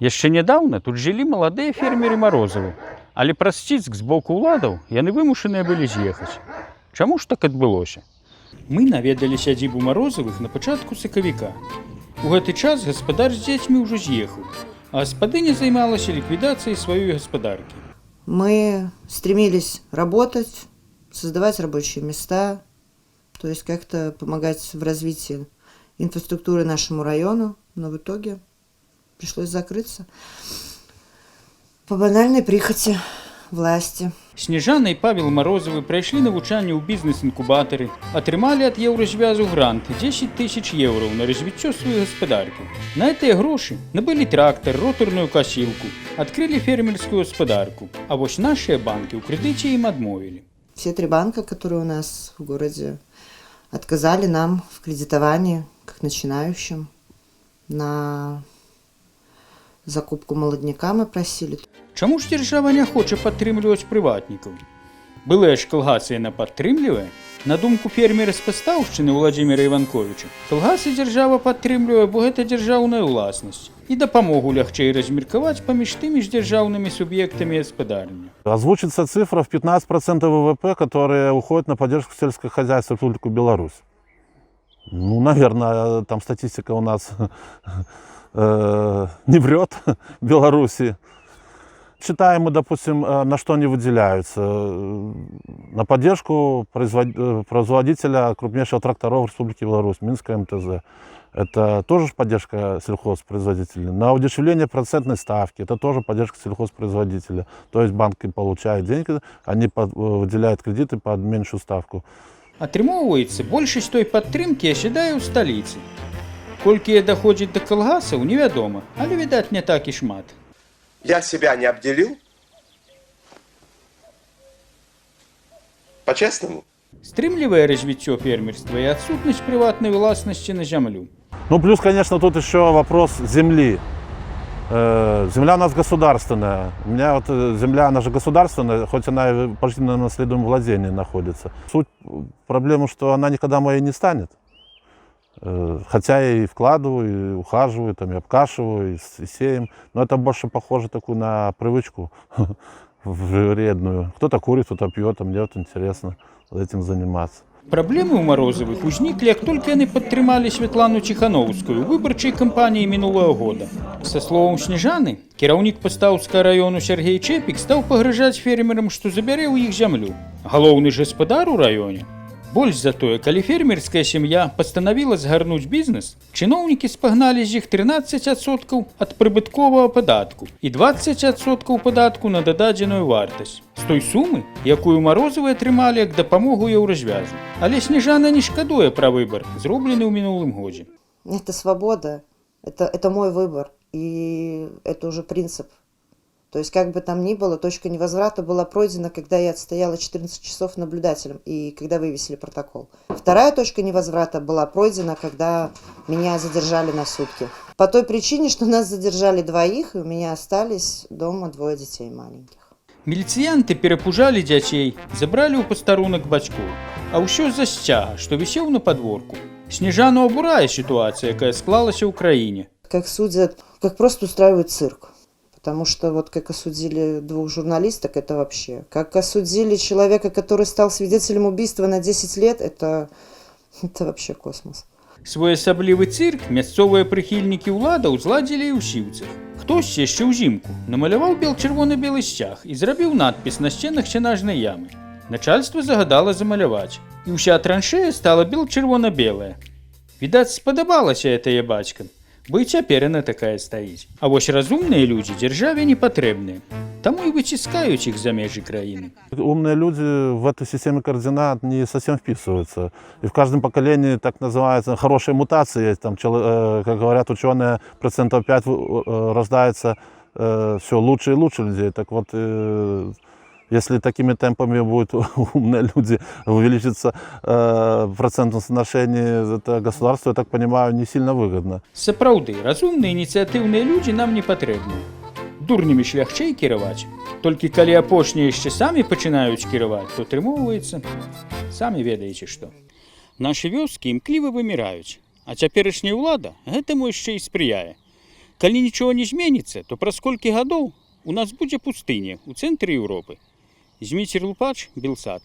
Яшчэ нядаўна тут жылі маладыя фермеры Марозавы, але праз ціск з боку ўладаў яны вымушаныя былі з'ехаць. Чаму ж так адбылося? Мы наведалі сядзібу Марозавых на пачатку сакавіка. У гэты час гаспадар з дзецьмі ўжо з'ехаў, а гаспадыня займалася ліквідацыяй сваёй гаспадаркі. Мы стремились работать, создавать рабочие места, то есть как-то помогать в развитии инфраструктуры нашему району, но в итоге пришлось закрыться по банальной прихоти власти. Снежана і Павел Марозавы прайшлі навучанне ў бізнес-інкубатары, атрымалі ад Еўразвязу грант 10 тысяч еўраў на развіццё сваёй гаспадаркі. На гэтыя грошы набылі трактар, ротарную касілку, адкрылі фермерскую гаспадарку. А вось нашыя банкі ў крэдыце ім адмовілі. Все три банка, которые у нас в городе, отказали нам в кредитовании, как начинающим. На закупку молодняка мы просили. Чаму ж дзяржава не хоча падтрымліваць прыватнікаў? Былыя ж калгасы яна падтрымлівае. На думку фермера з Пастаўшчыны Уладзіміра Іванковіча, калгасы дзяржава падтрымлівае, бо гэта дзяржаўная ўласнасць. І дапамогу лягчэй размеркаваць паміж тымі ж дзяржаўнымі суб'ектамі гаспадарання. Озвучится цифра в 15% ВВП, которые уходят на поддержку сельского хозяйства в Республику Беларусь. Ну, наверное, там статистика у нас не врет в Беларуси. Читаем мы, допустим, на что они выделяются. На поддержку производителя крупнейшего тракторов Республики Беларусь, Минская МТЗ. Это тоже ж поддержка сельхозпроизводителей. На удешевление процентной ставки, это тоже поддержка сельхозпроизводителя. То есть банки получают деньги, они выделяют кредиты под меньшую ставку. Атрымоўваецца, большасць той падтрымкі асядае ў сталіцы. Колькі яе даходзіць да калгасаў, невядома, але, відаць, не так і шмат. Я себя не обделил? По-честному? Стрымлівае развіццё фермерства і адсутнасць прыватнай уласнасці на зямлю. Ну, плюс, конечно, тут еще вопрос земли. Земля у нас государственная. У меня вот земля, она же государственная, хоть она и в пожизненном наследуемом владении находится. Суть проблемы, что она никогда моей не станет. Хотя я и вкладываю, и ухаживаю, там, и обкашиваю, и сеем. Но это больше похоже такую на привычку вредную. Кто-то курит, кто-то пьет, а мне вот интересно этим заниматься. Праблемы ў Марозавых узніклі, як толькі яны падтрымалі Святлану Ціханоўскую ў выбарчай кампаніі мінулага года. Са словаў Снежаны, кіраўнік Пастаўскага раёну Сяргей Чэпік стаў пагражаць фермерам, што забярэ ў іх зямлю. Галоўны ж гаспадар у раёне. Больш за тое, калі фермерская сям'я пастанавіла згарнуць бізнес, чыноўнікі спагналі з іх 13% ад прыбытковага падатку і 20% падатку на дададзеную вартасць. З той сумы, якую Марозавы атрымалі як дапамогу Еўразвязу. Але Снежана не шкадуе пра выбар, зроблены ў мінулым годзе. Это свобода, это мой выбор, и это уже принцип. То есть, как бы там ни было, точка невозврата была пройдена, когда я отстояла 14 часов наблюдателем и когда вывесили протокол. Вторая точка невозврата была пройдена, когда меня задержали на сутки. По той причине, что нас задержали двоих, и у меня остались дома двое детей маленьких. Міліцыянты перапужалі дзяцей, забралі ў пастарунак бацькоў. А ўсё з-за сцяга, што вісеў на падворку. Снежану абурае сітуацыя, якая склалася ў краіне. Как судят, как просто устраивают цирк. Потому что вот как осудили двух журналисток, это вообще. Как осудили человека, который стал свидетелем убийства на 10 лет, это вообще космос. Своеасаблівы цырк мясцовыя прыхільнікі ўладаў зладзілі і ў Сіўцах. Хтось яшчэ ўзімку намаляваў бел-чырвона-белы сцяг і зрабіў надпіс на сценах сенажнай ямы. Начальства загадала замаляваць. І ўся траншея стала бел-чырвона-белая. Відаць, спадабалася гэтае бацькам, бо і цяпер яна такая стаіць. А вось разумныя людзі дзяржаве не патрэбныя. Таму і выціскаюць іх за межы краіны. Умные люди в этой системе координат не совсем вписываются. И в каждом поколении так называется хорошая мутация есть. Там, как говорят ученые, процентов 5 рождается все лучше и лучше людей. Так вот, если такими темпами будут умные люди увеличиться в процентном соотношении, это государству, я так понимаю, не сильно выгодно. Сапраўды, разумныя, ініцыятыўныя людзі нам не патрэбны. Дурнямі ж лягчэй кіраваць. Толькі калі апошнія яшчэ самі пачынаюць кіраваць, то атрымоўваецца, самі ведаеце што. Нашы вёскі імкліва выміраюць, а цяперашняя ўлада гэтаму яшчэ і спрыяе. Калі нічога не зменіцца, то праз колькі гадоў у нас будзе пустыня ў цэнтры Еўропы. Зміцер Лупач, Белсат.